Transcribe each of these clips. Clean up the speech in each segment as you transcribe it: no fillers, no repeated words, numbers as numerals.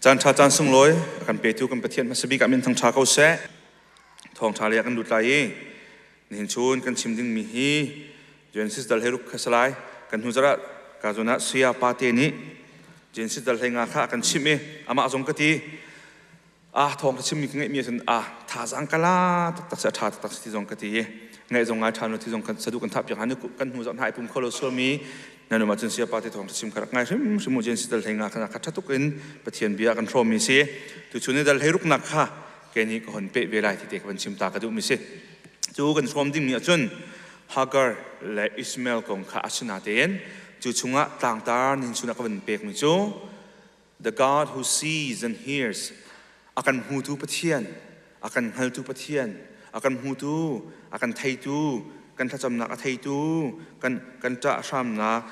Caan ṭha caan sunglawi a kan petu kan Pathian hmasa bik ah min thangṭha ko seh. Thawngṭha lei ah kan lut lai i nihin chun kan chim dingmi hi Genesis dal hlei ruk kha si lai. Kan hnu zarh ah ka zawn ah Saya pa te nih Genesis dal hlei nga kha a kan chimh i amah zong ka ti. Ah thawng ka chimmi ka ngeihmi ahcun ah thazaang ka la taktak si a ṭha taktak si ti zong ka ti i ngaih zong ngai ṭhan lo ti zong kan sadu kan thah piak hna kan hnu zarh hna i pum kho lo sualmi nan um ahcun saya pa te thawng chim kha rak ngai hrimhrim u. Genesis dal hlei nga kha kha ṭha tuk in Pathian bia kan hrawmmi si. Tuchun ni dal hlei ruknak kha kei nih ka hon peh ve lai ti te ka van chim ta ka duhmi si. Cu kan hrawm dingmi ahcun Hagar le Ishmael kong kha asinatein cu chungah tlangtar nin chunah ka van pekmi cu The God who sees and hears, a kan hmutu Pathian, a kan hngaltu Pathian, a kan hmutu, a kan theitu, kan thlacamnak a theitu, kan kan ṭah hramnak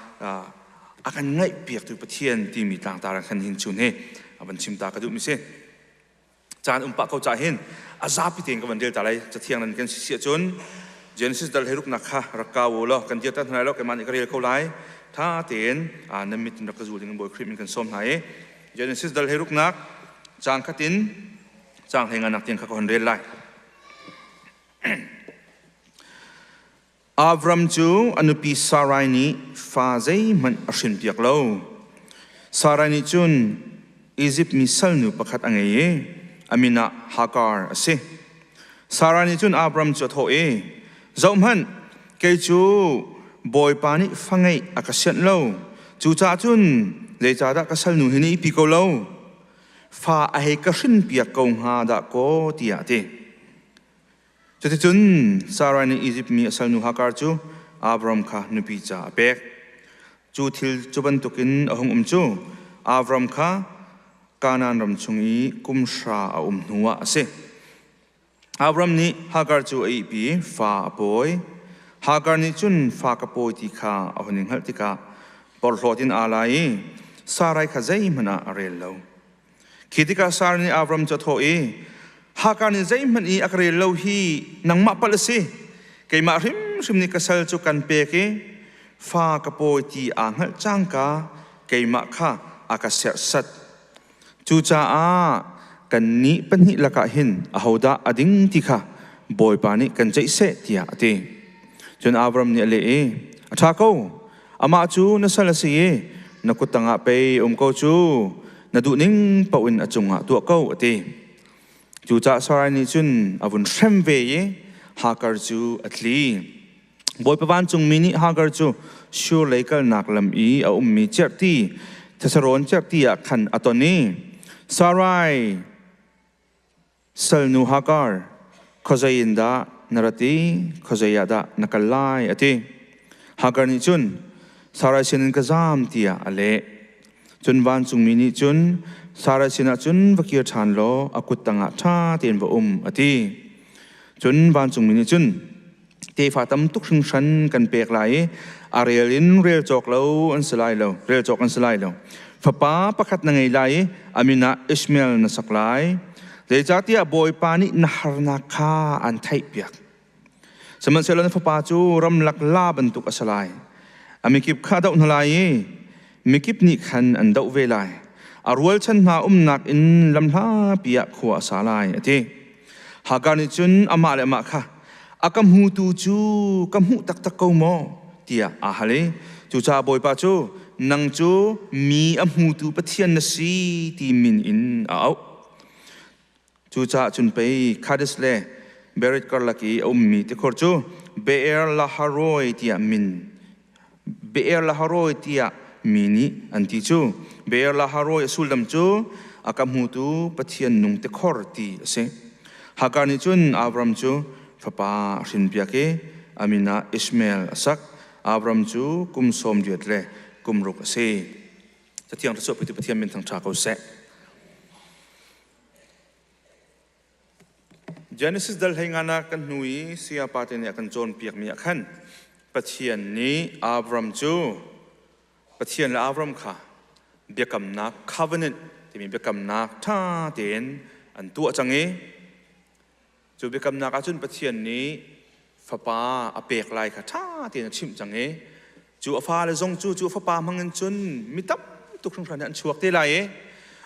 a kan ngaihpiaktu Pathian timi tlangtar ah khan hin chun hi a van chim ta ka duhmi si. Caan um pah ko ca hin a zapi tein ka van rel ta lai. Cathiang nan kan si si ahcun Genesis dal heruknak kha rak kau u law kan dir ta hna lai lo, keimah nih ka rel ko lai. Tha tein nan mit in rak ka zul ding in Bawi Khrih min kan sawm hna i Genesis dal heruknak caang khat in caang hlei nganak tiang kha ka hon rel lai. Avram cu a nupi Sarai nih fa zeihmanh a hrinpiak lo. Sarai nih cun Izipt mi salnu pakhat a ngei i a min ah Hagar a si. Sarai nih cun Abram cu a thawh i, Zohhmanh, kei cu Bawipa nih fa ngeih a ka sianh lo. Cucaah cun zeicahdah ka salnu hi na ihpi ko lo? Fa a hei ka hrinpiak ko hnga dah kaw, tiah a ti. Cuticun Sarai nih Izipt mi a salnu Hagar cu Abram kha nupi ca a pek. Cu thil cu bantukin a hung um cu Abram kha Kanaan ram chung i kum hra a um hnuah a si. Abram nih Hagar cu a ihpi i fa a pawi. Hagar nih cun fa ka pawi ti kha a hun i hngalh tikah porhlawt in aa la i Sarai kha zeihmanh ah a rel lo. Khi tikah Sarah nih Abram cu a thawh i, Hagar nih zeihmanh i a ka rel lo hi nangmah palh a si. Keimah hrimhrim nih ka sal cu kan pek i fa ka pawi ti aa hngalh cangka keimah kha a ka serhsat. Cucaah kannih pahnih lakah hin ahodah a ding ti kha Bawipa nih kan ceih seh tiah a ti. Cun Abram nih a leh i, A ṭha ko, Amah cu na sal a si i na kut tangah pei um ko cu, na duhning paoh in a cungah tuah ko, a ti. Cucaah Sarai nih cun a vun hrem ve i Hagar cu a tli. Bawipa vancungmi nih Hagar cu Shur lei kalnak lam i a ummi cerhti, thesarawn cerhti ah khan a ton i, Sarai, Salnu Hagar, khuazei in dah na rat i khuazei ah dah na kal lai? a ti. Hagar nih cun, Sarai sinin ka zaam tiah a leh. Cun vancungmi nih cun, Sarai sinah cun va kir ṭhan law a kut tangah ṭha tein va um, a ti. Cun vancungmi nih cun, tefa tam tuk hringhran kan pek lai i a rel in rel cawk lo an si lai lo, rel cawk an si lai lo. Fapa pakhat na ngei lai i a min ah Ishmael na sak lai. Zeicahtiah Bawipa nih na harnak kha an theihpiak. Sihmanhsehlaw na fapa cu ramlak la bantuk a si lai. A mikip kha a doh hna lai i mikip nih khan an doh ve lai. A rualchan hna umnak in lamhlapi ah khua a sa lai, a ti. Hagar nih cun amah le amah kha, A ka hmutu cu ka hmuh taktak ko maw? tiah aa hal i cucaah Bawipa cu, Nang cu mi a hmutu Pathian na si, ti min in a auh. Cucaah cun pei Kadesh le Bered karlak i a ummi tikhor cu Beer Laharoi tiah min Beer Laharoi tiah mi nih an ti cu. Beer Laharoi a sullam cu a ka hmutu Pathian nung tikhor ti a si. Hagar nih cun Abram cu fapa a hrinpiak i a min ah Ishmael a sak. Abram cu kum 80 le kum ruk a si. Cathiang thluachuah pitu Pathian min thangṭha ko seh. Genesis dal hlei nganak kan hnu i sayapa te nih a kan cawnpiakmi ah khan Pathian nih Abram cu Pathian le Abram kha biakamnak, covenant timi biakamnak ṭha tein an tuah cang i cu biakamnak ahcun Pathian nih fapa a pek lai kha ṭha tein a chimh cang i cu a fale zong cu cu fapa hmang in cun mi tam tuk hringhran an chuak te lai i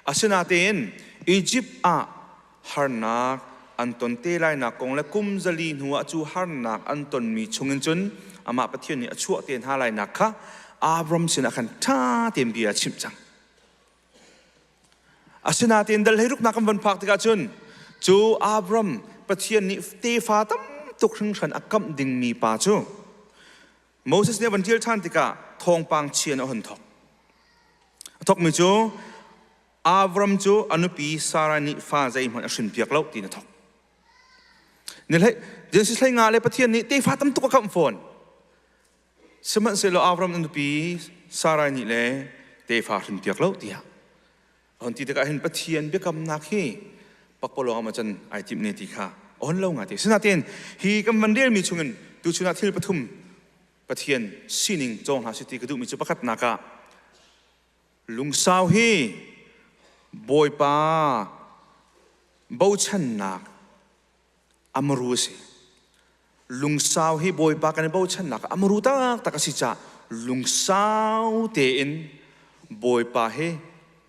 Asinain Egypt ah harnak an ton te lainak kong le kum 400 hnu ah cu harnak an tonmi chungin cun amah Pathian nih a chuah te hna lainak kha Abram sinah khan ṭha tein bia a chimh cang. Asinain dal 16nak kan van phak tikah cun cu Abram Pathian nih tefa tam tuk hringhran a kamh dingmi pa cu Moses nih a van ṭial ṭhan tikah thawngpang chia in a hun thawk. A thawkmi cu Avram cu a nupi Sarah nih fa zeihmanh a hrinpiak lo tiin a thawk. Genesis 15 le Pathian nih tefa tam tuk a kamh fawn. Sihmanhsehlaw Avram a nupi Sarai nih le tefa hrinpiak lo tiah a hun ti tikah hin Pathian biakamnak hi pakpalawng ah can ai timh ne ti kha a hun lo ngai te. Sinain hi kan van relmi chungin tuchun ah thil pathum Pathian sining cawng hna si ti ka duhmi cu pakhatnak ah lungsau hi Bawipa bochannak amaru a si. Lungsau hi Bawipa kan i bochannak amaru taktak a si caah lungsau tein Bawipa hi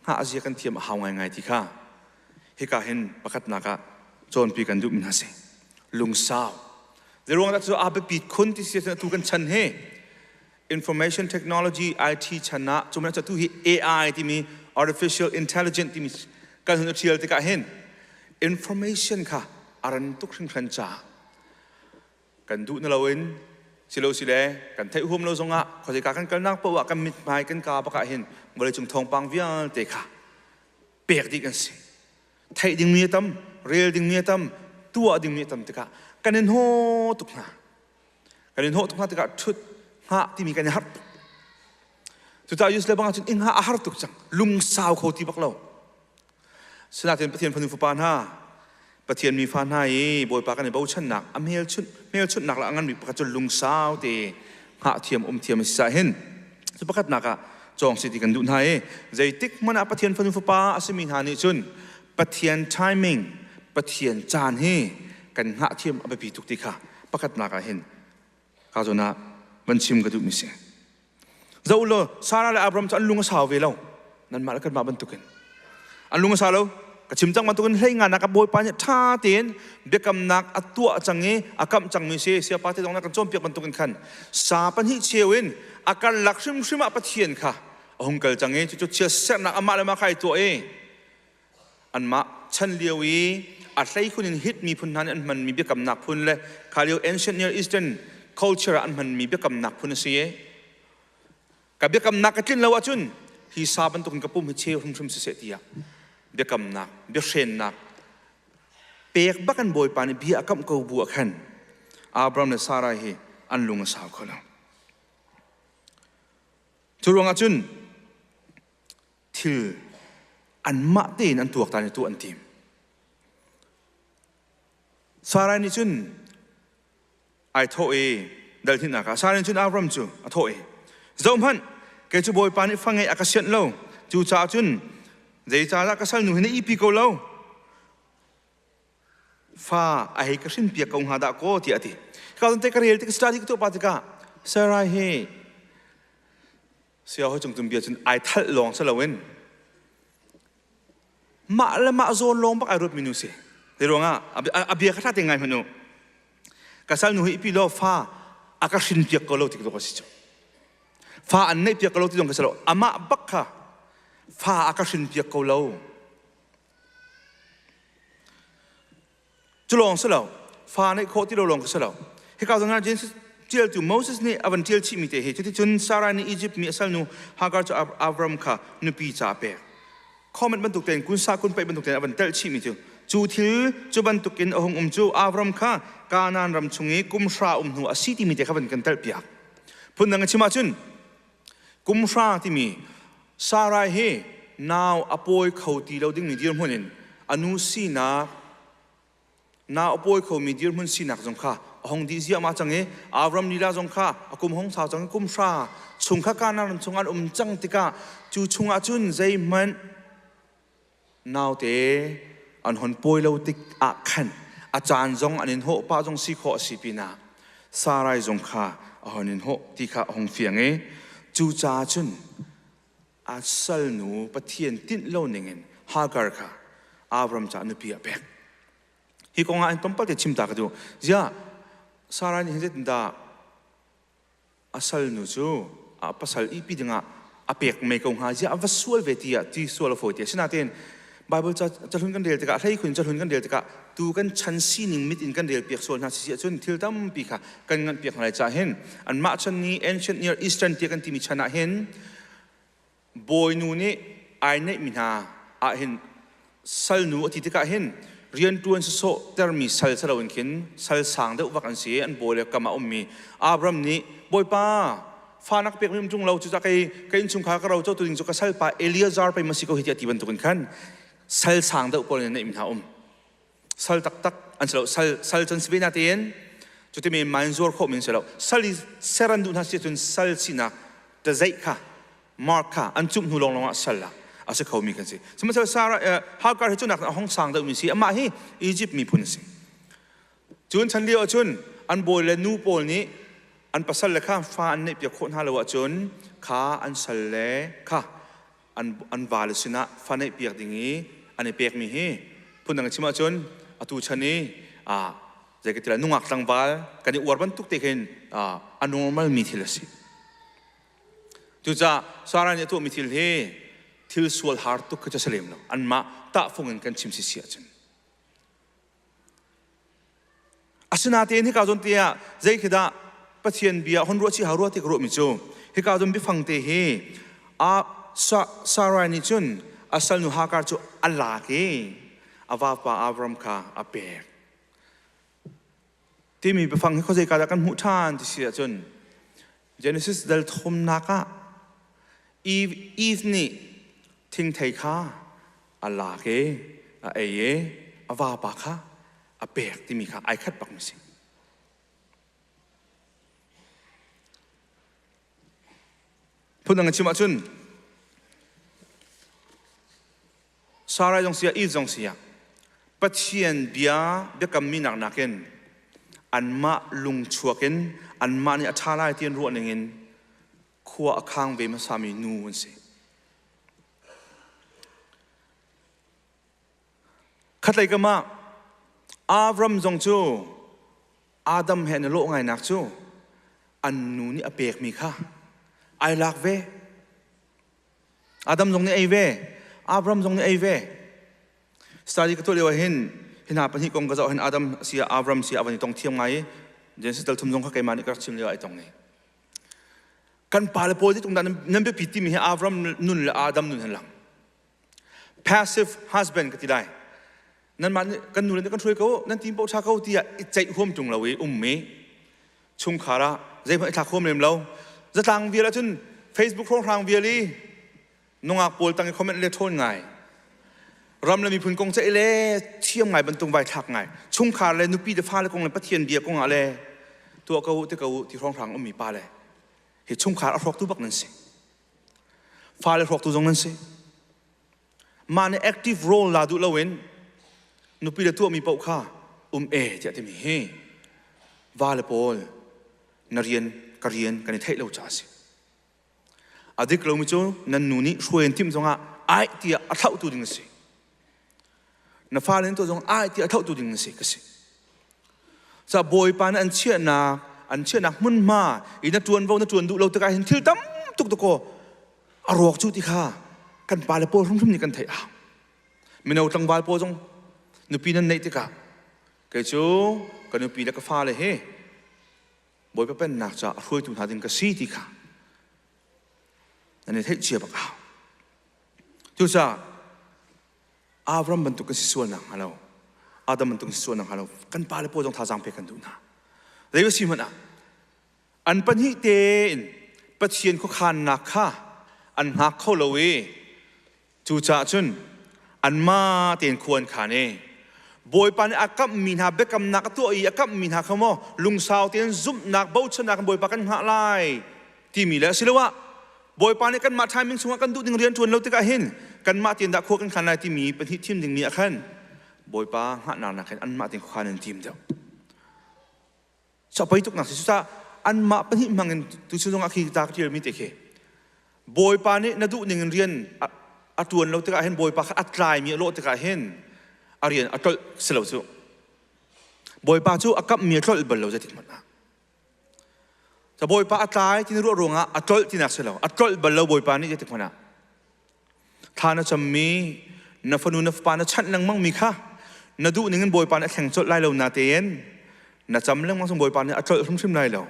hngah zia kan thiam a hau ngaingai ti kha hika hin pakhatnak ah cawnpi kan duhmi hna si. Lungsau. Zeiruang dah cu a biapit khun ti si atu kan chan hi information technology IT chan ah cu tu hi AI timi artificial intelligence timi kan hun thial tikah hin information kha a ran tuk hringhran caah kan duh na loin silo sile kan theih huam lo zongah khuazei kan kalnak paoh ah kan mithmai kan ka bakah hin vawleicung thawngpang vialte kha pek dih kan si. Theih dingmi a tam, rel dingmi a tam, tuah dingmi a tam tikah kan in haw tuk hna. Kan in hnawh tuk hna tikah ṭhut hngah timi kan i harh tuk. Cucaah Yus le bang ahcun inn hngah a har tuk cang. Lungsau kho ti bak lo. Sinain Pathian fanu fapa hna, Pathian mi fa hna i Bawipa kan i bochannak a hmelchunh hmelchunhnak le a nganmi pakhat cu lungsau te hngah thiam um thiam a si caah hin cu pakhatnak ah cawng si ti kan duh hna i zeitik hmanh ah Pathian fanu fapa a simi hna nih cun Pathian timing, Pathian caan hi kan hngah thiam a biapi tuk ti kha pakhatnak ah hin ka zawn ah van chim ka duhmi si. Zoh law Sarah le Abraham cu an lung a sau ve lo. Nanmah le kanmah bantukin. An lung a sau lo. Ka chim cang bantukin hlei nga nak a Bawipa nih ṭha tein biakamnak a tuah cang i a kamh cangmi si siapa te zong na kan cawnpiak bantukin khan sa pahnih cheu in a karlak hrimhrim ah Pathian kha a hung kal cang i cucu chiatserhnak amah le mah kha ai tuah i Anmah chan lio i a hleikhun in Hit miphun hna nih an hmanmi biakamnak phun le kha lio Ancient Near Eastern culture ah an hmanmi biakamnak phun a si i ka biakamnak ka tlin lo ahcun hi sa bantukin ka pum hi cheu hrimhrim siseh tiah biakamnak biahrennak pek bak an Bawipa nih bia a kamh ko bu ah khan Abraham le Sarah hi an lung a sau kho lo. Cu ruangah cun thil anmah tein an tuaktan i tuah an tim. Sarai nih cun ai thawh i dal hnihnak ah Sarai nih cun Abram cu a thawh i, "Zohhmanh, kei cu Bawipa nih fa ngeih a ka sianh lo. Cucaah cun zeicahdah ka salnu hi na ihpi ko lo? Fa a hei ka hrinpiak ko hnga dah kaw," tiah a ti. Hika zawn te ka rel tik study ka tuah pah tikah Sarai hi Siahawi cung cun bia cun ai thalh lawng si loin mah le mah zawn lawng bak ai ruatmi nu si. Zei ruangah a bia kha ṭha te ngai hmanh u. Ka sal nu hi ipi law fa a ka hrin piak ko lo ti ka si cu. Fa an neih piak ko lo ti zong ka si lo. Amah bak kha fa a ka hrin piak ko lo. Cu lawng si lo, fa neih khawh ti lo lawng si lo. Hika zawn ah Genesis ṭialtu Moses nih a van ṭial chihmi te hi cuticun Sarah nih Egypt mi a salnu Hagar cu Abram kha nupi ca a pek. Comment bantuk tein kunsa kunpaih bantuk tein a van telh chihmi cu cu thil cu bantukin a hung um cu Abram kha Kanaan ram chung i kum hra um hnu a si timi te kha van kan telh piak. Phundang in chim ahcun kum hra timi Sarai hi nau a pawi kho ti lo dingmi dirhmun in a nu sinak nau a pawi khomi dirhmun sinak zong kha a hung dih ziahmah cang i Avram lila zong kha a kum hung sau cang i kum hra chung kha Kanaan ram chung an um cang tikah cu chungah cun zeihmanh naute an hon pawi lo tik ah khan a caan zong an in hawh pah zong si khawh a si pinah Sarai zong kha a hon in hawh ti kha a hung fiang i cucaah cun a salnu Pathian tinh lo ningin Hagar kha Abram ca nupi a pek. Hi kong ah in tlawmpal te chim ta ka duh. Ziah Sarah nih hin zeitindah a salnu cu a pasal ihpi dingah a pek mei ko hnga ziah a va sual ve ti ah ti sual a fawi te asinain Bible ca cahlun kan rel tikah hlei khun cahlun kan rel tikah tu kan chan sining mit in kan rel piak sual hna si ahcun thil tampi kha kan nganh piak hna lai caah hin anmah chan ni ancient near eastern ti kan timi chan ah hin bawinu nih ai neihmi hna ah hin salnu a ti tikah hin rianṭuan sawsawh termi sal si loin khin sal sang deuh vak an si an bawi le kam ah ummi Abram nih Bawipa fa na ka pekmi um ṭung lo cucaah kei ka innchungkhar ka ro cotu ding cu ka salpa Eleazar pei ma si ko hi tiah ti bantukin khan sal sang deuh pawl in neihmi hna um sal taktak an si lo sal sal cun si ve na tein cuti men ma in zuar khawh men si lo sal i ser an duh hna si cun sal sinak tazeih kha mark kha an cumh hnu lawnglawng ah sal ah a si khomi kan si sihmanhsehlaw Sarah Hagar hi cu nak a hong sang deuhmi si amah hi Egypt miphun a si cun chan lio ahcun an bawi le nu pawl nih an pasal le kha fa an neih piak khawh hna lo ahcun kha an sal le kha an an vale sinah fa neih piak ding i an i pekmi hi phundang chim ahcun atu chan i zei ka ti lai nungak tlangval kan i uar bantuk te khin a normal mi thil a si. Cucaah Sarah nih a tuahmi thil hi thil sual har tuk kha cu a si lem lo. Anmah tahfung in kan chim si si ahcun. Asinain hika zawn te ah zei khi dah Pathian bia hon ruah chih hau rua ti ka ruahmi cu hika zawn biafang te hi a Sarai nih cun a salnu Hagar cu a lak i a vapa Abram kha a pek. Timi biafang hi khuazei ka dah kan hmuh ṭhan ti si ahcun Genesis dal thumnak ah Eve, Eve nih thingthei kha a lak i a ei i a vapa kha a pek timi kha ai khat bakmi si. Phundang in chim ahcun Sarai zong si ah Eve zong si ah Pathian bia biakammi nak nakin anmah lungchuak in anmah nih a ṭha lai ti an ruah ningin khua a khang ve hmasami nu an si. Khatlei kam ah Avram zong cu Adam he an i lawh ngainak cu an nu nih a pekmi kha ai lak ve. Adam zong nih ei ve. Abram zong nih ei ve. Study ka tuah lio ah hin hi hna pahnih kong ka zoh hin Adam si ah Abram si ah van i tong thiam ngai i Genesis dal thum zong kha keimah nih ka rak chim lio ah ai tong i kan pale pawl nih tung dah nan biapi timi hi Avram nun le Adam nun hin lang passive husband ka ti lai nanmah nih kan nu le nih kan hruai ko nan team paoh ṭha ko tiah i ceih huam ṭung lo i ummi chungkhar ah zeihmanh i thlak huam lem lo zatlang vial ahcun Facebook hrawnghrang vial i nungak pawl tang i comment le ṭhawn ngai ram le miphun kong ceih le thiam ngai bantuk vai thlak ngai chungkhar le nupi le fale kong le Pathian bia kong ah le tuah ko ti ko ti hrawnghrang ummi pa le hi chungkhar a hrawktu bak nan si fale hrawktu zong nan si mah nih active role la duh loin nupi le tuahmi paoh kha um e tiah timi hi va le pawl na rian ka rian kan i theih lo caah a si A dik lomi cu nan nu nih hruai an timh zongah ai tiah a thlauhtu ding a si. Na fale nih tuah zong ai tiah a thlauhtu ding na si ka si. Ca Bawipa nih an chiahnak hmunhma i na ṭuanvo na ṭuan duh lo tikah hin thil tam tuk dakaw a rawk cu ti kha kan pale pawl hrimhrim nih kan theih a hau. Mino tlangval pawl zong nupi nan neih tikah kei cu ka nupi le ka fale hi Bawipa pennak caah a hruaitu hna ding ka si ti kha nan i theih cia bak a hau. Cucaah Avram bantuk kan si sual nak hnga lo, Adam bantuk kan si sual nak hnga lo, kan pale pawl zong thazaang pek kan duh hna. Zei a si hmanh ah an pahnih tein Pathian khuakhannak kha an hngak kho lo i cucaah cun anmah tein khua an khan i Bawipa nih a kamhmi hna biakamnak a tuah i a kamhmi hna kha maw lungsau tein zumhnak bochannak in Bawipa kan hngah lai timi le asiloah Bawipa nih kanmah timing chungah kan duh ding rian ṭuan lo tikah hin kanmah tein dah khua kan khan lai timi pahnih thim dingmi ah khan Bawipa hngahnak nak hin anmah tein khuakhan an tim deuh. Pei tuk nak si cucaah anmah pahnih hmang in tu chung zongah khi ta ka ṭialmi te khi Bawipa nih na duh ning in rian. a ṭuan lo tikah hin Bawipa kha a tlaimi a lawh tikah hin a rian a tlolh si lo cu. Bawipa cu a kamhmi a tlolh bal lo zeitik hmanh ah. Ca Bawipa a tlai ti na ruah ruangah a tlolh tinak si lo. A tlolh bal lo Bawipa nih zeitik hmanh ah. Thla na cammi, na fanu na fapa na chanh lengmang mi kha na duh ning in Bawipa nih a thleng colh lai lo natein na cam lengmang chung Bawipa nih a tlolh hrimhrim lai lo.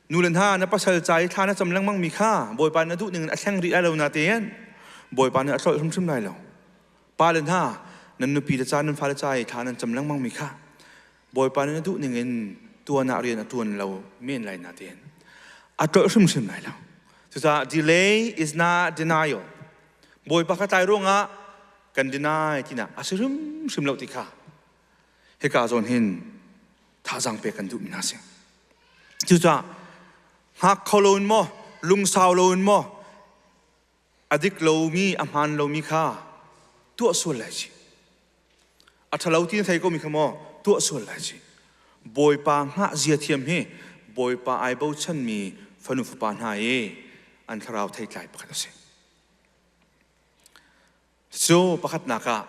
Nu le hna na pasal ca i thla na cam lengmang mi kha Bawipa na duh ning in a thleng rih lai lo natein Bawipa nih a tlolh hrimhrim lai lo. Pa le hna nan nupi le ca nan fale ca i thla nan cam lengmang mi kha Bawipa nih na duh ning in tuan ah rian a tuan lo men lai natein a tlolh hrimhrim lai lo. Cucaah delay is not denial. Bawipa kha tlai ruangah kan deny tinak a si hrimhrim lo ti kha hika zawn hin thazaang pek kan duhmi hna si. Cucaah hngak kho loin maw, lungsau loin maw, a dik lomi, a hmaan lomi kha tuah sual lai ci. A ṭhalo ti na thei komi kha maw tuah sual lai ci. Bawipa hngah zia thiam hi Bawipa ai bochanmi fanu fapa hna i an thlarau theitlai pakhat a si. Cu pakhatnak ah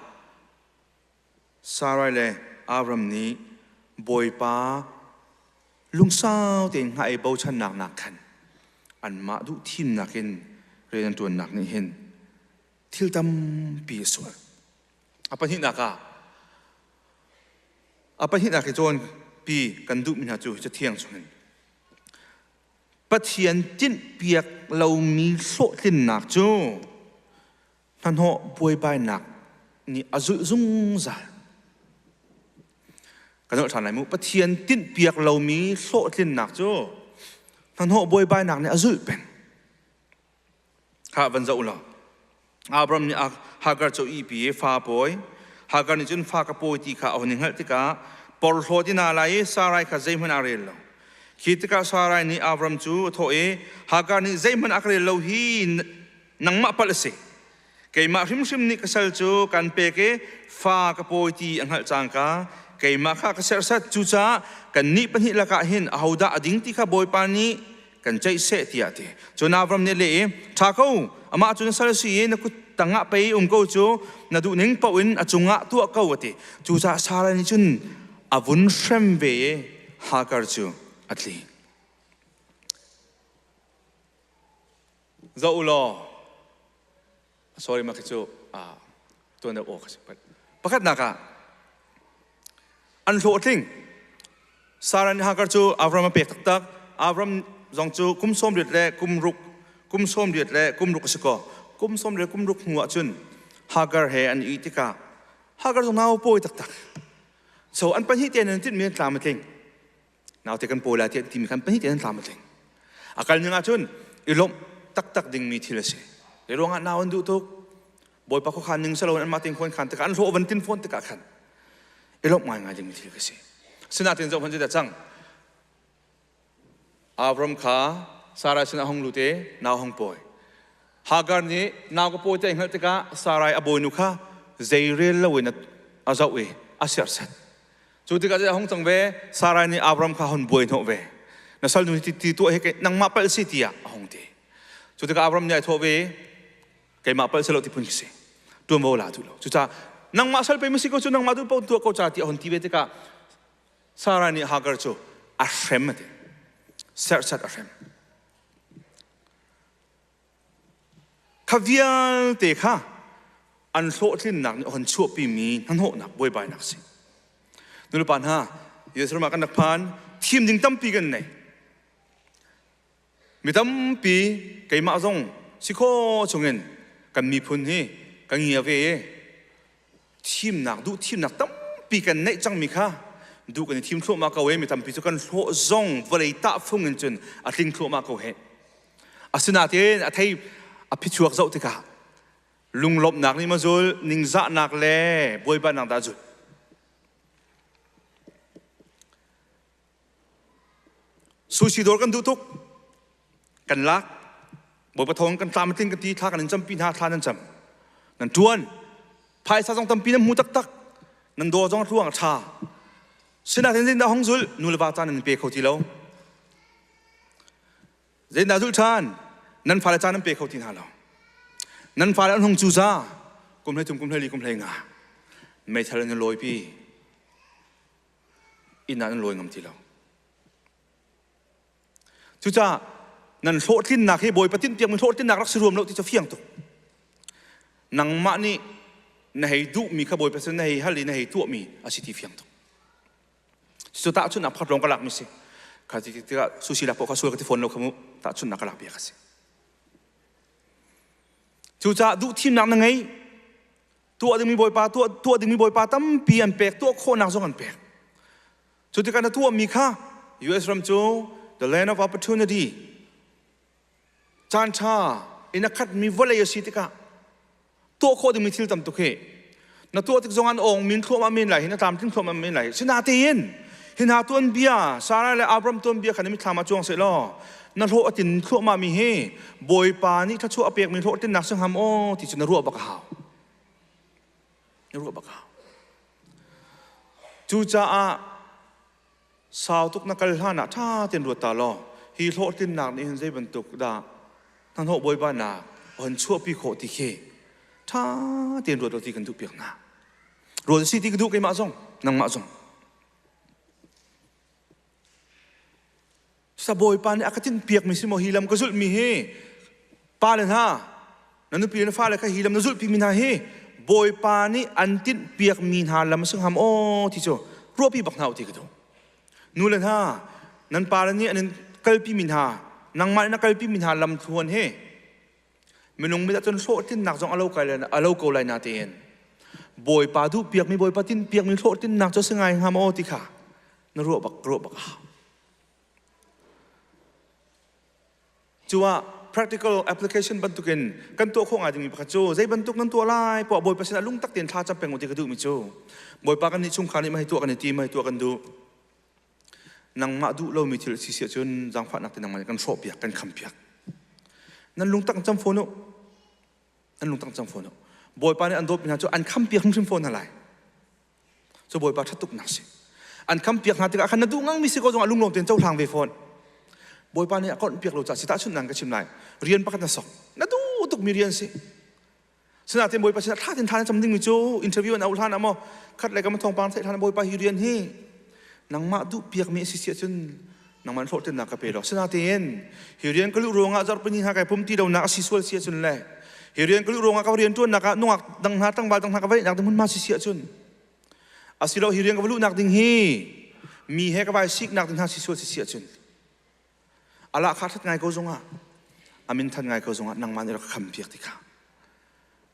Sarai le Abram nih Bawipa lungsau tein hngah i bochannak nak khan anmah duh thimnak in rian an ṭuannak nih hin thil tampi a sual. A pahnihnak ah a pahnihnak hi cawn pi kan duhmi hna cu Cathiang chungin Pathian tinhpiak lomi hlawhtlinnak cu hnahnawh buaibainak nih a zulh zungzal. Kan holh ṭhan lai mu. Pathian tinhpiak lomi hlawhtlinnak cu hnahnawh buaibainak nih a zulh peng. Kha van zoh law. Abram nih Hagar cu ihpi i fa a pawi. Hagar nih cun fa ka pawi ti kha a hun i hngalh tikah porhlaw ti na lai i Sarai kha zeihmanh aa rel lo. Khi tikah Sarai nih Abram cu a thawh i Hagar nih zeihmanh a ka rel lo hi nangmah palh a si. Keimah hrimhrim nih ka sal cu kan pek i fa ka pawi ti a hngalh cangka keimah kha ka serhsat. Cucaah kannih pahnih lakah hin ahodah a ding ti kha Bawipa nih kan ceih seh tiah a ti. Cun Avram nih a leh i, Ṭha ko, amah cu na sal a si i na kut tangah pei um ko cu na duh ning paoh in a cungah tuah ko a ti. Cucaah Sarah nih cun a vun hrem ve i Hagar cu a tli. Zoh u law, sorry mah khi cu tuan deuh awk a si. Pakhatnak ah an hlawhtling. Sarah nih Hagar cu Avram a pek taktak. Avram zong cu kum 80 le kum ruk kum 80 le kum ruk a si ko. Kum 80 le kum ruk hnu ah cun Hagar he an i tikah Hagar zong nau pawi taktak. So an pahnih tein an tinhmi an tlam a tling. Naute kan pawi lai tiah an timi khan pahnih tein an tlam a tling. A kal ning ahcun i lawmh taktak dingmi thil a si. Hi ruangah nau an duh tuk. Bawipa khuakhan ning silo in anmah tein khuan khan tikah an hlawh van tin fawn tikah khan i lawmh ngaingai dingmi thil ka si. Sinain zoh hmanh zeidah cang. Avram kha Sarai sinah hung lut i nau hung pawi. Hagar nih nau ka pawi ti a hngalh tikah Sarai a bawinu kha zeirel loin a zoh i a serhsat. Cu tikah a hung cang ve, Sarai nih Abram kha hun buai hnawh ve. Na salnu hi ti tuah hi nangmah palh si tiah a hung ti. Cu tikah Abram nih ai thawh ve, keimah palh si lo ti phun khi si. Tuanvo la duh lo. Cucaah nangmah sal pe ma si ko cu nangmah tu paoh tuah ko ca ti a hun ti ve tikah Sarai nih Hagar cu a hrem a ti. Serhsat a hrem. Kha vialte kha an hlawhtlinnak nih a hon chuahpimi hnahnawhnak buaibainak a si. Nulepa hna, Jerusalem ah kan rak phan, thim ding tampi kan nei. Mi tampi keimah zong si kho chungin kan miphun hi ka ngia ve i thimnak duh thimnak tampi kan neih cangmi kha duh kan i thim thluahmah ko i mi tampi cu kan hlawh zong vawlei tahfung in cun a tling thluahmah ko he. Asinain a thei a phichuak zoh tikah lunglawmhnak nih maw zul ningzahnak le buaibanak dah zul. Sushi dawr kan duh tuk. Kan lak. Bawipa thawng kan tlam tling kan ti thla kan in campi hna thla nan cam. Nan tuan. Phaisa zong tampi nan hmu taktak. Nan dawr zong ruang a tha. Sinain zeidah hong zul nu le va caan nan pe kho ti lo. Zeidah zulh ṭhan? Nan fale caan nan pe kho ti hna lo. Nan fale an hung cu za kum hlei thum kum hlei li kum hlei nga meithal an lawi pi inn ah nan lawi ngam ti lo. Cucaah nan hlawhtlinnak hi Bawipa tinhpiakmi hlawhtlinnak rak si ruam lo ti cu fiang tuk. Nangmah nih na hei duhmi kha Bawipa sin na hei hal i na hei tuahmi a si ti fiang tuk. Cu tahchunhnak pakhat lawng ka lakmi si. Kha ti tikah sushi lak pawh kha sual ka ti fawn lo kha mu tahchunhnak ka lak bia ka si. Cucaah duhthimnak na ngei tuah dingmi Bawipa tuah tuah dingmi Bawipa tampi an pek tuah khawhnak zong an pek. Cu tikah na tuahmi kha US ram cu the land of opportunity caan ṭha in a khatmi vawlei a si tikah tuah khawh dingmi thil tam tuk hi na tuah tik zong an ong min thluahmah men lai hi na tlamtling thluahmah men lai sinatein hi hna tuanbia Sarah le Abram tuanbia kha na mitthlam ah cuang seh law na hlawh a tin thluahmah mi hi Bawipa nih thluachuah a pekmi hlawhtlinnak si hngam aw ti cu na ruah bak a hau na ruah bak a hau cucaah sau tuk na kal hlan ah ṭha tein ruat ta law hi hlawhtlinnak nih hin zei bantuk dah hnahnawh bawipa nak hon chuahpi khawh ti khi ṭha tein ruat law ti kan duh piak hna ruat si ti ka duh keimah zong nangmah zong sa bawipa nih a ka tinh piak mi si maw hi lam ka zulh mi hi pa le hna na nupi le fale kha hi lam na zulhpi mi hna hi Bawipa nih an tinh piak mi hna lam si hngam aw ti cu ruahpi bak hna u ti ka duh nu le hna nan pa le nih an in kalpi mi hna nangmah nih na kalpi mi hna lam thluan hi minung mit ahcun hlawhtlinnak zong alo kai alo ko lai na tein Bawipa duh piak mi Bawipa tin piak mi hlawhtlinnak cu si ngai hnga maw ti kha na ruah bak ruah bak a hau Cuah practical application bantukin kan tuah khawh ngai dingmi pakhat cu zei bantuk nan tuah lai poah Bawipa sinah lungtak tein thla cam peng u ti ka duhmi cu Bawipa kan nih chungkhar nih mah hi tuah kan i tim mah hi tuah kan duh nangmah duh lomi thil si si ahcun zaangfahnak te nangmah nih kan hrawhpiak kan khampiak nan lungtak cam fawn u nan lungtak cam fawn u Bawipa nih an dawtmi hna cu an khampiak hrimhrim fawn hna lai Cu Bawipa ṭhat tuknak si. An khampiak hna tikah khan na duh ngangmi si ko zongah lunglawm tein cohlang ve fawn. Bawipa nih a korhpiak lo caah si tahchunhnak ka chim lai. Rian pakhat na sok. Na duh tukmi rian si. Sinain Bawipa sinah thla tin thla na cam dingmi cu interview an auh hlan ah maw khat le kam thawngpang theih hlan Bawipa hi rian hi nangmah duh piakmi a si si ahcun nangmah hlawhtlinnak ka pe lo. Sinain hi rian ka luh ruangah zarhpini hna kai pum ti lonak a si sual si ahcun le hi rian ka luh ruangah ka rian ṭuannak ah nungak dang hna tlangval dang hna ka vaihnak ding hmunhma si si ahcun asilo hi rian ka va luhnak ding hi mi he ka vai siknak ding hna si sual si si ahcun ala kha that ngai ko zongah amin than ngai ko zongah nangmah nih rak kham piak ti kha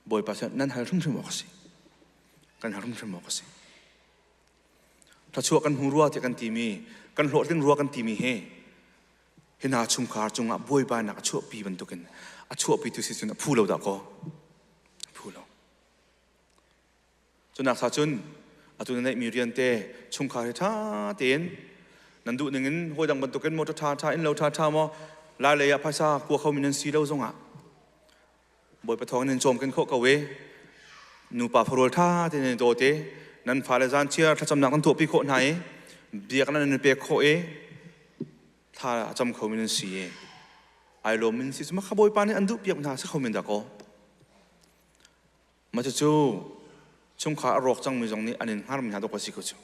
Bawipa sin nan hal hrimhrim awk a si kan hal hrimhrim awk a si Thluachuah kan hmu rua tiah kan timi, kan hlawhtling rua kan timi hi hi hna chungkhar cungah buaibainak a chuahpi bantukin a chuahpitu si cun a phu lo dah kaw a phu lo. Cunak sa cun atu na neihmi rian te chungkhar hi ṭha tein nan duh ning in hawi dang bantukin motor ṭha ṭha inn lo ṭha ṭha maw lai lei ah phaisa kua khomi nan si lo zongah Bawipa thawng in cawm kan khawh ko i nupa farul ṭha tein nan i dawt i nan fale zan chiar thlacamnak nan tuahpi khawh hna i biak nan in pek khawh i thla a cam khomi nan si i ai lawm in si cu mah Bawipa nih an duh piak hna si kho men dah kaw mah cucu chungkhar a rawk cangmi zong nih an in hngarmi hna dawk a si ko cu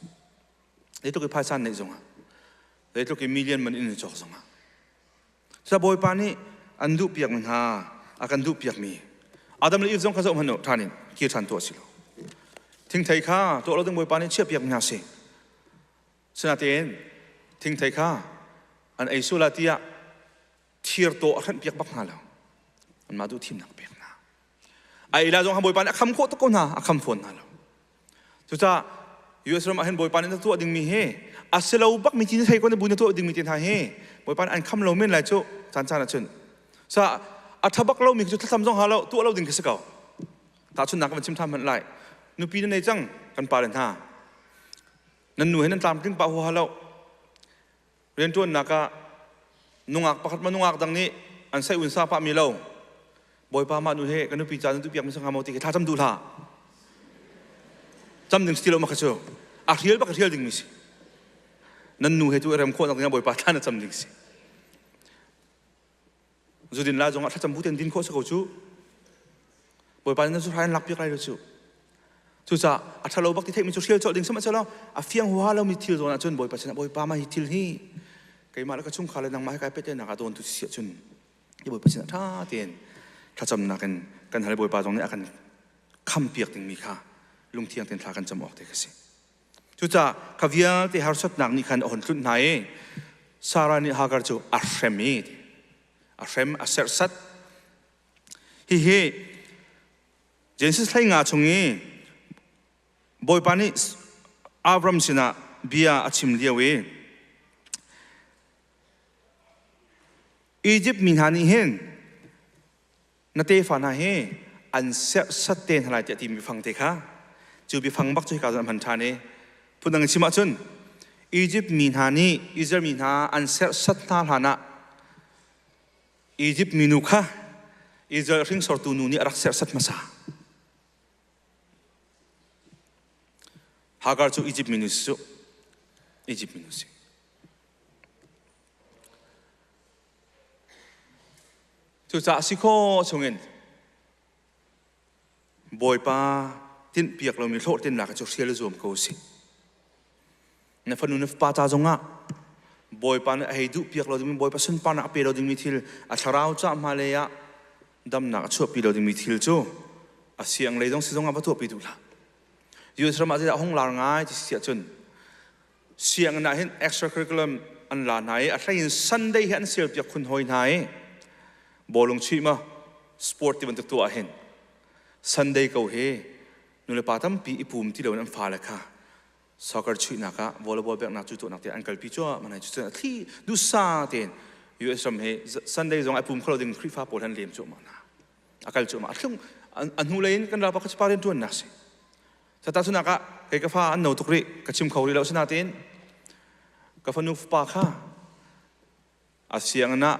zeitluk i phaisa neih zongah zeitluk i million man in cawk zongah Sa Bawipa nih an duhpiakmi hna a kan duhpiakmi Adam le Eve zong kha zoh hmanh u ṭhan in kir ṭhan tuah si lo thingthei kha tuah lo ding Bawipa nih chiahpiakmi hna si sinatein thingthei kha an ei sual ah tiah thir tawh a hrenhpiak bak hna lo anmah duh thimnak pek hna a ei la zong kha Bawipa nih a kham khawh tuk ko hna a kham fawn hna lo Cucaah US ram ah hin Bawipa nih na tuah dingmi hi a si lo bak mi tin thei ko na bu na tuah dingmi te hna hi Bawipa nih an kham lo men lai cu caan caan ahcun sa a tha bak lo mi cu thlacam zong ha lo tuah lo ding khi si ko tahchunhnak kan chim than hmanh lai nupi na nei cang kan pa le hna nan nu he nan tlamtling pah huaha lo rianṭuannak ah nungak pakhat ma nungak dang nih an sai un sa pah mi lo bawipa mah nu he ka nupi ca nan duhpiak mi sangha maw ti khi thla cam duh hlah cam ding si lo ma kha cu a hrial bak hrial ding mi si nan nu he tu rem khawh nak ding ah bawipa thla na cam ding si zudin la zong ah thlacam bu ten din khawh si ko cu. Bawipa nih na zuhrai an lak piak lai lo cu. Cucaah a ṭhalo bak ti theihmi cu hrial colh ding sihmanhsehlaw a fiang huaha lomi thil zawn ahcun Bawipa sinah Bawipa mah hi thil hi keimah le ka chungkhar le nangmah he kai pehtlaihnak ah dawntu si ahcun hi Bawipa sinah ṭha tein thlacamnak in kan hal i Bawipa zong nih a kan khampiak dingmi kha lungthiang tein thla kan cam awk te kha si. Cucaah kha vialte harsatnak nih khan a hun tlunh hna i Sarah nih Hagar cu a hrem i a hrem a serhsat. Hihi Genesis 15 chung i Bawipa nih Abram sinah bia a chim lio i Egypt mi hna nih hin na tefa hna hi an serhsat te hna lai tiah timi biafang te kha cu biafang bak cu hika cun a hman ṭhan i phundang in chim ahcun Egypt mi hna nih Israel mi hna an serhsat hna hlanah Egypt minu kha Israel hringsortu nu nih a rak serhsat hmasa. Hagar cu Egypt minu si cu. Egypt minu si. Cucaah si khawh chungin Bawipa tinhpiak lomi hlawhtlinnak cu hrial i zuam ko usih. Na fanu na fapa ca zongah Bawipa nih a hei duhpiak lo dingmi Bawipa sunparnak a pe lo dingmi thil a thlarau ca hmailei ah damnak a chuahpi lo dingmi thil cu a siang lei zong si zongah va tuahpi duh hlah. US ram ah zeidah a hung lar ngai ti si ahcun sianginn ah hin extra curriculum an la hna i a hlei in Sunday hi an sialpiak khun hoi hna i bawlung chuih ma sport ti bantuk tuah hin Sunday ko hi nulepa tampi i pum ti loin an fale kha soccer chuihnak ah volleyball beknak cu tuahnak te an kalpi cuah mana cu a thli dusa tein US ram hi Sunday zong ai pum kholo ding Khrihfa pawl han lem cuahmah hna a kal cuahmah a thlung a hnu lei in kan ralpa kha pa rian tuannak si Tahchunhnak ah kei ka fa an no tuk rih ka chim kho rih lo asinain ka fanu fapa kha a sianginn ah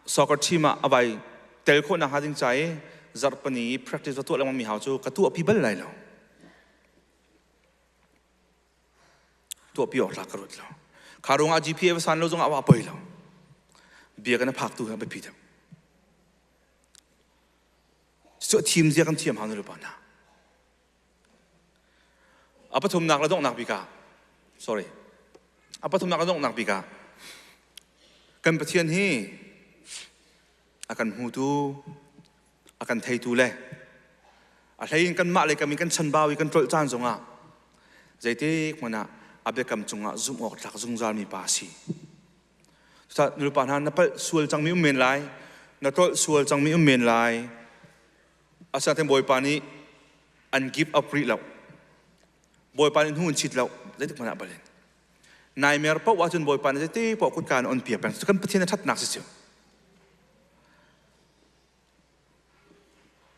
soccer team ah a vai tel khawh nakhnga ding ca i zarhpani i practice va tuah lengmang mi hau cu ka tuahpi bal lai lo. Tuahpi awk tlak ka ruat lo. Kha ruangah GPA va san lo zongah a poi lo. Bia kan phak tu hi a biapi deuh. Cu thim zia kan thiam hau nu le pa hna. A pathumnak le donghnak bik ah sorry a pathumnak le donghnak bik ah kan Pathian hi a kan hmutu a kan theitu le a hlei in kanmah le kam in kan chanbau i kan tlolh caan zongah zeitik hmanh ah a biakam cungah zumh awk tlak zungzal mi pa a si. Cucaah nulepa hna na palh sual cangmi um men lai, na tlolh sual cangmi um men lai, Asinain Bawipa nih an give up rih lo. Bawipa nih hnu in chit lo. Zeitik hmanh ah balin. Naimer paoh ahcun Bawipa nih zeiti paoh kutka in on piak peng. Kan Pathian a ṭhatnak si cu.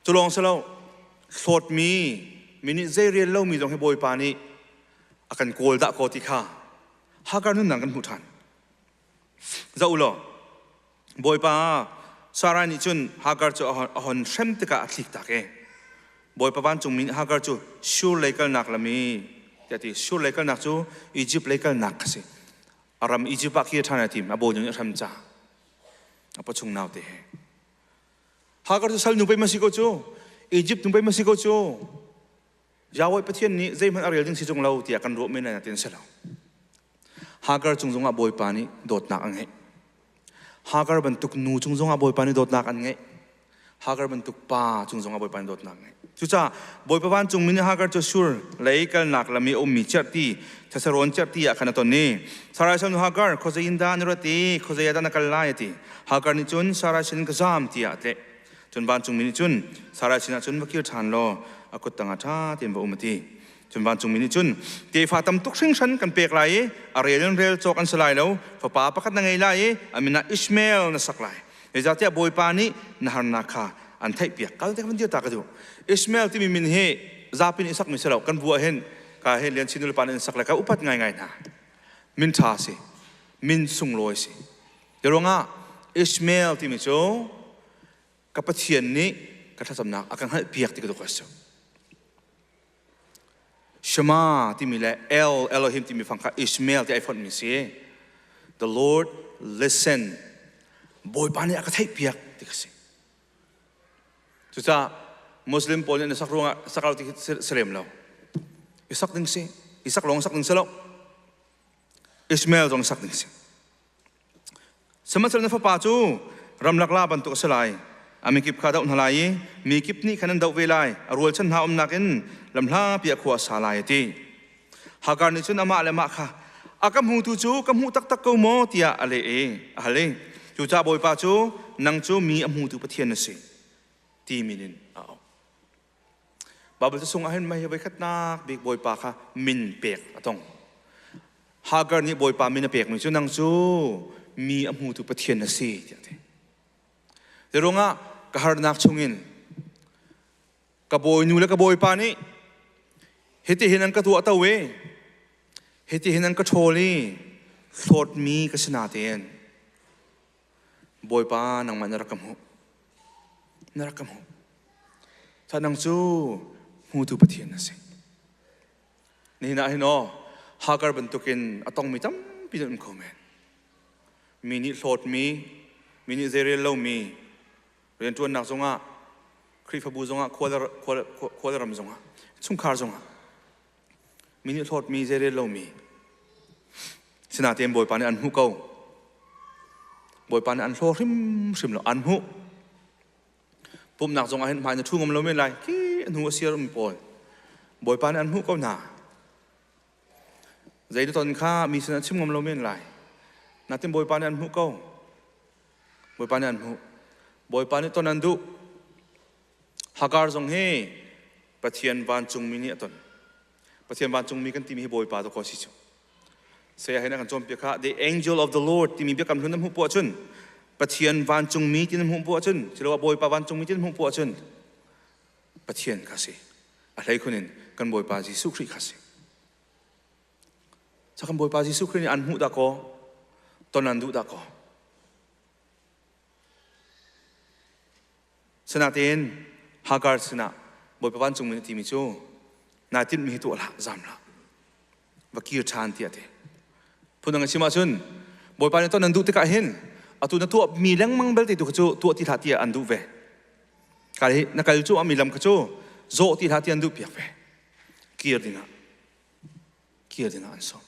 Cu lawng si lo, hlawtmi, mi nih zei rel lomi zong hi Bawipa nih a kan kawl dah kaw ti kha Hagar nunnak kan hmuh ṭhan. Zoh u law, Bawipa Sarai nih cun Hagar cu a hon hrem tikah a thlik tak i Bawipa vancungmi nih Hagar cu Shur lei kalnak lam i tiah ti Shur lei kalnak cu Egypt lei kalnak kha si a ram Egypt ah kir ṭhan a tim a bawi nih a hrem ca a pawchung naute he Hagar cu sal nu pei ma si ko cu Egypt nu pei ma si ko cu Yahweh Pathian nih zeihmanh a rel ding si tung lo tiah kan ruah men lai natin si lo. Hagar cung zongah Bawipa nih dawtnak a ngeih. Hagar bantuk nu cung zongah Bawipa nih dawtnak an ngeih. Hagar bantuk pa cung zongah Bawipa nih dawtnak a ngeih. Cucaah Bawipa vancungmi nih Hagar cu Shur lei kalnak lam i a ummi cerhti, Thesarawn cerhti ah khan a ton i Sarai sal nu Hagar, khuazei in dah na rat i khuazei ah dah na kal lai a ti. Hagar nih cun Sarai sin ka zam tiah a tleh. Cun vancungmi nih cun Sarai sinah cun va kir ṭhan law a kut tangah ṭha tein va um a ti. Cun vancungmi nih cun tefa tam tuk hringhran kan pek lai i a rel in rel cawk an si lai lo. Fapa pakhat na ngei lai i a min ah Ishmael na sak lai. Zeicahtiah Bawipa nih na harnak kha an theihpiak. Kal te kan dir ta ka duh. Ishmael timi min hi zapi nih sakmi si lo. Kan bu ah hin ka hin Lian Chin nulepa nih an sak le ka upat ngaingai hna. Min ṭha si. Min sunglawi si. Ruangah Ishmael timi cu ka Pathian nih ka thlacamnak a ka hngalhpiak ti ka duh ka si. Shema timi le El Elohim timi fang kha Ishmael ti ai fonhmi si. The Lord listen. Bawipa nih a ka theihpiak ti ka si. Cucaah Muslim pawl nih an sak ruangah sak lo ti si lem lo. I sak ding si. I sak lawng sak ding si lo. Ishmael zong sak ding si. Sihmanhsehlaw na fapa cu ramlak la bantuk a si lai. A mikip kha doh hna lai i mi kip nih khan an doh ve lai. A rualchan hna umnak in lamhlapi ah khua a sa lai, a ti. Hagar nih cun amah le amah kha, "A ka hmutu cu ka hmuh taktak ko maw?" tiah a leh i a hal i cucaah Bawipa cu, "Nang cu mi a hmutu Pathian na si," ti min in a auh. Baibal ca chungah hin mei voikhatnak bik Bawipa kha min pek a tong. Hagar nih Bawipa min a pekmi cu nang cu mi a hmutu Pathian na si tiah a ti. Ti ruangah ka harnak chungin ka bawinu le ka bawipa nih hitihin an ka tuah to i hitihin an ka ṭhawl i hlawtmi ka si natein Bawipa nangmah na rak ka hmuh. Na rak ka hmuh. Sa nang cu hmutu Pathian na si. Nihin ah hin aw Hagar bantukin a tongmi tampi nan um kho men. Mi nih hlawtmi, mi nih zeirel lomi, rianṭuannak zongah, Khrihfabu zongah, khua le ram zongah, chungkhar zongah, mi nih hlawtmi zeirel lomi sinatein Bawipa nih an hmuh ko. Bawipa nih an hlaw hrimhrim lo, an hmuh. Pumhnak zongah hin hmai na ṭhu ngam lo men lai. Khi a hnu a siar um pawl. Bawipa nih an hmuh ko hna. Zei na ton kha mi sinah chim ngam lo men lai. Natin Bawipa nih an hmuh ko. Bawipa nih an hmuh. Bawipa nih ton an duh. Hagar zong hi Pathian vancungmi nih a ton. Pathian vancungmi kan timi hi Bawipa dawkaw si cu. Saya hin a kan cawnpiak kha the angel of the Lord timi biakam hlun na hmuh poah cun Pathian vancungmi ti na hmuh poah cun siloah Bawipa vancungmi ti na hmuh poah cun Pathian kha si. A hleikhun in kan Bawipa Jesuh Khrih kha si. Sa kan Bawipa Jesuh Khrih nih an hmuh dah kaw ton an duh dah kaw. Sinain Hagar sinah Bawipa vancungmi nih a timi cu naa tinhmi hi tuah hlah, zaam hlah. Va kir ṭhan tiah a ti. Phundang in chim ahcun Bawipa nih ton an duh tikah hin atu na tuahmi lengmang belte tu kha cu tuah ti hlah tiah an duh ve. Kal hi na kal cu ami lam kha cu zawh ti hlah tiah an duh piak ve. Kir dingah kir dingah an sawm.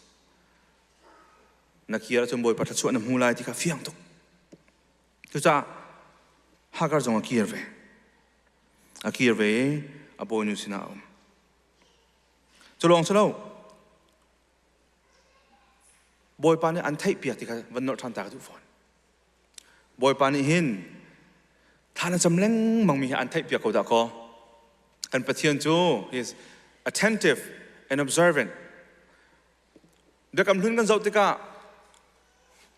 Na kir ahcun Bawipa thluachuah na hmu lai ti kha fiang tuk. Cucaah Hagar zong a kir ve. A kir ve i a bawinu sinah a um. Cu lawng si lo, Bawipa nih an theihpiak ti kha van nolh ṭhan ta ka duh fawn. Bawipa nih hin thla na cam lengmangmi hi an theihpiak ko dah kaw. Kan Pathian cu he is attentive and observant. Biakam Hlun kan zoh tikah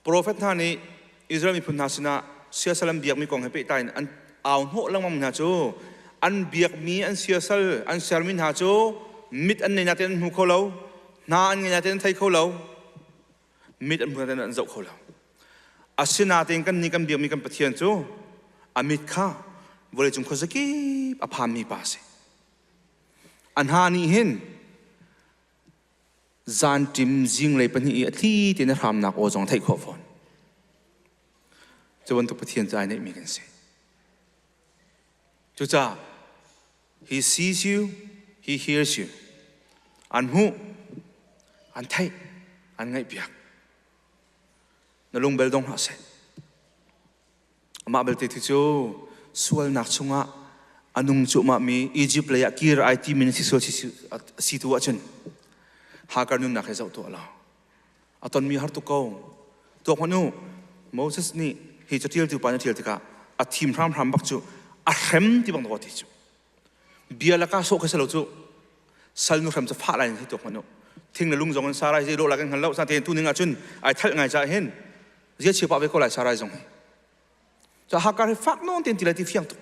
profet hna nih Israel miphun hna sinah siasal an biakmi kong he pehtlai in an au hnawh lengmang hna cu an biakmi an siasal an sermi hna cu mit an nei natein an hmu kho lo, hna an ngei natein an thei kho lo, mit an hmu natein an zoh kho lo. Asinatein kan nih kan biakmi kan Pathian cu a mit kha vawleicung khuazakip a phanmi pa a si. A hna nih hin Zanṭim zinglei pahnih i a thli tein a hramnak aw zong theih khawh fawn. Cu bantuk Pathian cu ai neihmi kan si. Cucaah he sees you, he hears you. An hmuh, an theih, an ngaihpiak. Na lung bel dong hlah seh. Amah belte thi cu sualnak chungah a nung cuahmahmi Egypt lei ah kir ai timi na si sual si tu ahcun Hagar nunnak he zoh tuah law a tonmi har tuk ko. Tuak hmanh u, Moses nih hi catialtu pa nih a ṭial tikah a thim hramhram bak cu a hrem ti bang dawh ti cu. Bia laka sawh kha si lo cu sal nu hrem cu fah lai in hi tuak hmanh u. Thing le lung zong in Sarai zei dawh lai kan hngal lo. Natein tu ning ahcun ai thalh ngai caah hin zia chia pah ve ko lai Sarai zong hi. Cu Hagar hi fak nawn tein ti lai ti fiang tuk.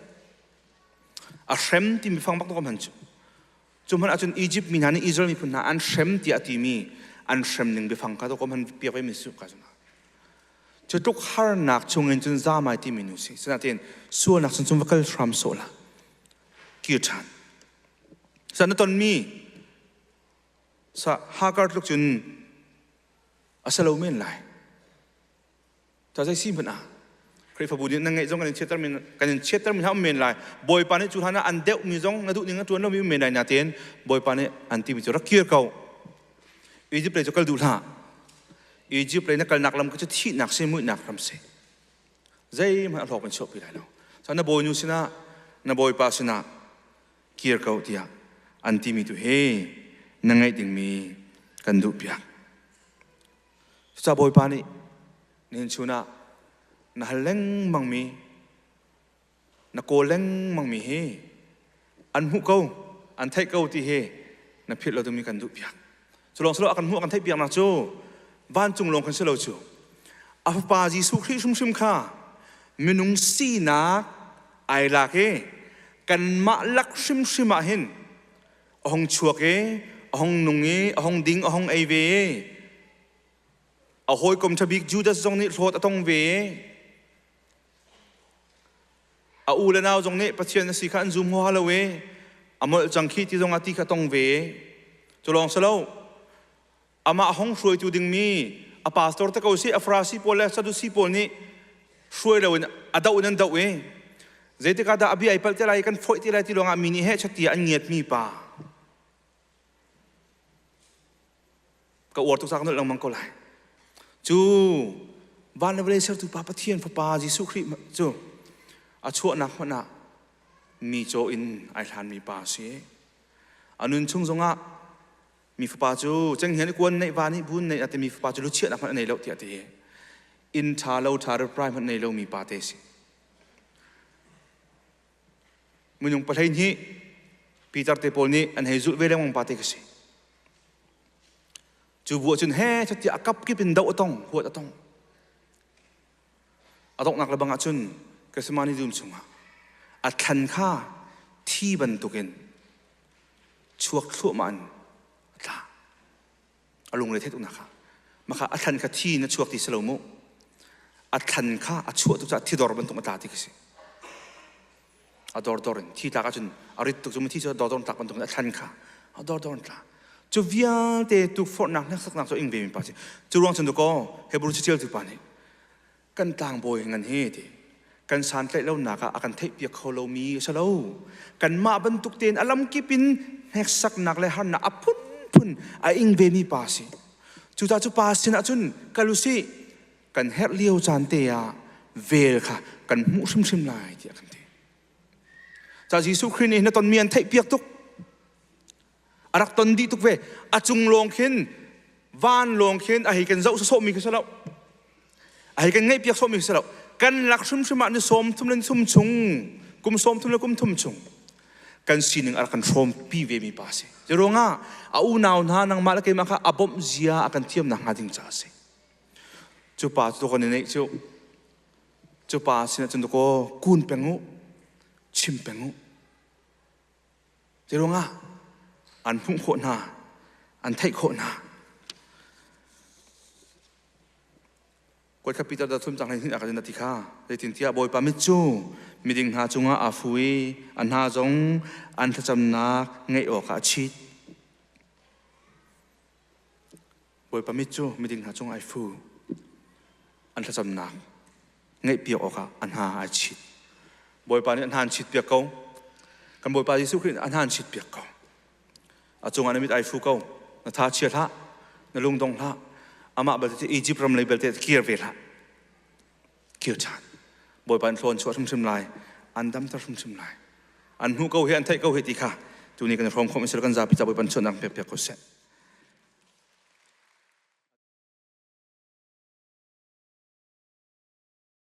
A hrem timi fang bak to hman cu. Cu hmanh ahcun Egypt mi hna nih Israel miphun hna an hrem tiah a timi an hrem ning biafang kha to ko hman piak ve mi su ka zuna. Cu tluk harnak chungin cun zamai timi nu si. Sinain sualnak chung cun va kal hram sawh la. Kir ṭhan. Sa na tonmi sa Hagar tluk cun a si lo men lai. Ca zei si hmanh ah. Khrihfabu nih na ngeih zong kan in chiatter men kan in chiatter mi hna um men lai. Bawipa nih cu hlan ah an deuh mi zong na duh ning na ṭuan lomi um men lai natein Bawipa nih an timi cu rak kir ko. Egypt lei cu kal duh hlah. Egypt lei na kalnak lam cu thihnak si muihnak ram si. Zeihmanh a hlawk in chuahpi lai lo. So na bawinu sinah na bawipa sinah kir ko tiah an timi tu hi na ngaih dingmi kan duh piak. Cucaah Bawipa nih nihin chun ah na hal lengmangmi, na kawl lengmangmi hi an hmuh ko, an theih ko ti hi na philh lo dingmi kan duh piak. Cu lawng si lo a kan hmuh a kan theih piaknak cu vancung lawng kan si lo cu. A fapa Jesuh Khrih hrimhrim kha minung sinak ai lak i kanmah lak hrimhrim ah hin a hung chuak i a hung nung i a hung ding a hung ei ve i a hawikom ṭha bik Judas zong nih hlawt a tong ve i a u le nau zong nih Pathian a si kha an zum huaha lo i a molh cang khi ti zong ah ti kha tong ve cu lawng si lo amah hong hruaitu dingmi a pastor te ko si a Farasi pawl le Sadusi pawl nih hruai loin a doh in an doh i zeitik ah dah a bia ai palh te lai kan foih te lai ti lawngah mi nih heh chat tiah an ngiatmi pa ka uar tuk cak nolh lengmang ko lai cu van le vawlei sertu pa Pathian fapa Jesuh Khrih cu a chuahnak hmanh ah mi caw in ai hlanmi pa a si a nun chung zongah mi fapa cu cenghngia nih kuan neih va nih bun neih a timi fapa cu luchiahnak hmanh a nei lo tiah a ti inn ṭha lo ṭha reprai hmanh nei lomi pa te si minung 12 Peter te pawl nih an hei zulh ve lengmang pa te ka si cu bu ahcun he tiah a kap kip in doh a tong huat a tong A donghnak le bang ahcun Gethsemane dum chungah a thlan kha thi bantukin chuak thluahmah in a tla. A lungre theih tuknak kha. Maka a thlan kha thi in a chuak ti si lo mu. A thlan kha a chuah tuk caah thidor bantuk a tla ti khi si. A dordor in thi tlak ahcun a rit tuk cu thi cu a dordor in tlak bantuk in a thlan kha a dordor in tla. Cu vialte tukforhnak hneksaknak cu ing ve mi pa si. Cu ruang cun kaw Hebrew caṭialtu pa nih kan tlangbawi ngan hi ti kan santlaih lonak ah a kan theihpiak kho lomi a si lo. Kanmah bantuk tein a lamkip in hneksaknak le harnak a phunphun a ing ve mi pa si. Cucaah cu pa sinah cun kal usih kan herh lio caan te ah vel kha kan hmuh hrimhrim lai tiah kan ti. Ca Jesuh Khrih nih na tonmi an theihpiak tuk. A rak ton dih tuk ve. A cung lawng khin van lawng khin a hei kan zoh sawsawhmi khi si lo. A hei kan ngaihpiak sawhmi khi si lo. Kan lak hrimhrim ah ni 33 le thum chung, kum 33 le kum thum chung kan sining a rak kan hrawmpi ve mi pa si. Cu ruangah a unau hna nangmah le keimah kha a bawmh zia a kan thiam nakhnga ding caah a si. Cu pa cu kan i neih cu. Cu pa sinah cun kaw kun peng u, chim peng u. Cu ruangah an hmuh khawh hna, an theih khawh hna. Koi kha Peter da thum cang hin a kan ti kha zeitintiah Bawipa mit cu miding hna cungah aa fu i an hna zong an thlacamnak ngaih awkah a chit. Bawipa mit cu miding hna cung ai fu. An thlacamnak ngaihpiak awkah a hna ai chit. Bawipa nih a hna an chitpiak ko. Kan Bawipa Jesuh Khrih nih a hna an chitpiak ko. A cungah na mit ai fu ko. Na tha chia hlah. Na lung dong hlah. Amah belte cu Egypt ram lei belte kir ve hlah. Kir ṭhan. Bawipa in thlawn chuah hrimhrim lai. An damter hrimhrim lai. An hmuh ko hi an theih ko hi ti kha tuni kan i hrawm khawh mi kan zapi ca Bawipa chuahnak pek piak ko seh.